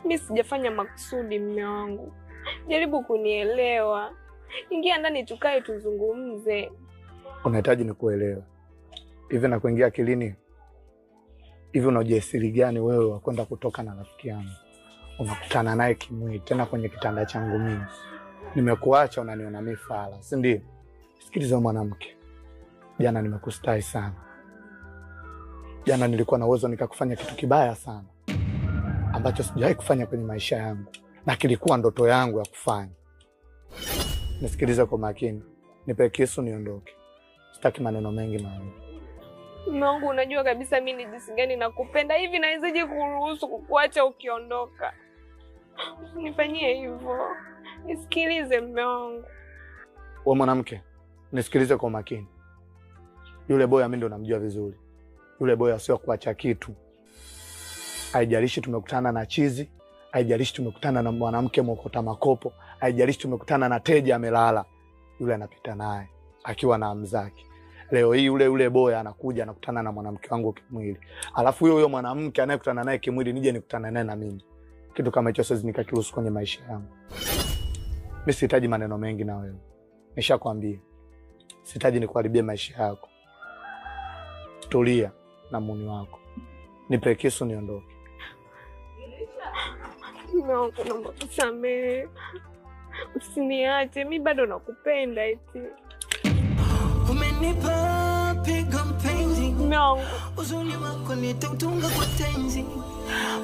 Mimi sijafanya makusudi mume wangu. Jaribu kunielewa. Ingia ndani tukae tuzungumze. Unahitaji nikuelewe. Hivi na kuingia akilini? Hivi una ujasiri gani wewe wa kwenda kutoka na rafiki yangu? Unakutana naye kimwili tena kwenye kitanda changu mimi. Nimekuacha unaniona mimi fala, si ndio? Sikiliza mwanamke. Jana nimekustahi sana. Jana nilikuwa na uwezo nikakufanya kitu kibaya sana ambacho sijawahi kufanya kwenye maisha yangu, na kilikuwa ndoto yangu ya kufanya. Nisikilize kwa makini. Nipe kisu niondoke. Sitaki maneno mengi na wewe. Mume wangu, unajua kabisa mimi ni jinsi gani nakupenda. Hivi nawezaje kuruhusu kukuacha ukiondoka? Usinifanyie hivyo. Nisikilize mume wangu. Wewe mwanamke, nisikilize kwa makini. Yule boya mimi ndo namjua vizuri. Yule boya sio kuacha kitu. Haijalishi tumekutana na chizi, haijalishi tumekutana na mwanamke mwokota makopo, haijalishi tumekutana na teja amelala. Yule anapita naye akiwa na amzake. Leo hii yule boya anakuja anakutana na mwanamke wangu kimwili. Alafu huyo mwanamke anayekutana naye kimwili nije nikutane naye na mimi. Kitu kama hicho siwezi nikakiruhusu kwenye maisha yangu. Mimi sihitaji maneno mengi na wewe. Nishakwambia. Sihitaji nikuharibie maisha yako. Tulia na muni wako. Nipe kisu niondoke. Mume wangu, naomba unisamehe. Usiniache, mimi bado nakupenda eti. Umenipa pigo mpenzi. Mume wangu, uzuri wako nitautunga kwa tenzi.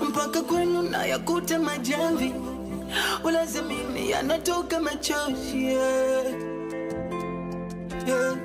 Mpaka kwenu na yakuta majamvi. Ulazimini yanatoka machozi. Yeah. Yeah.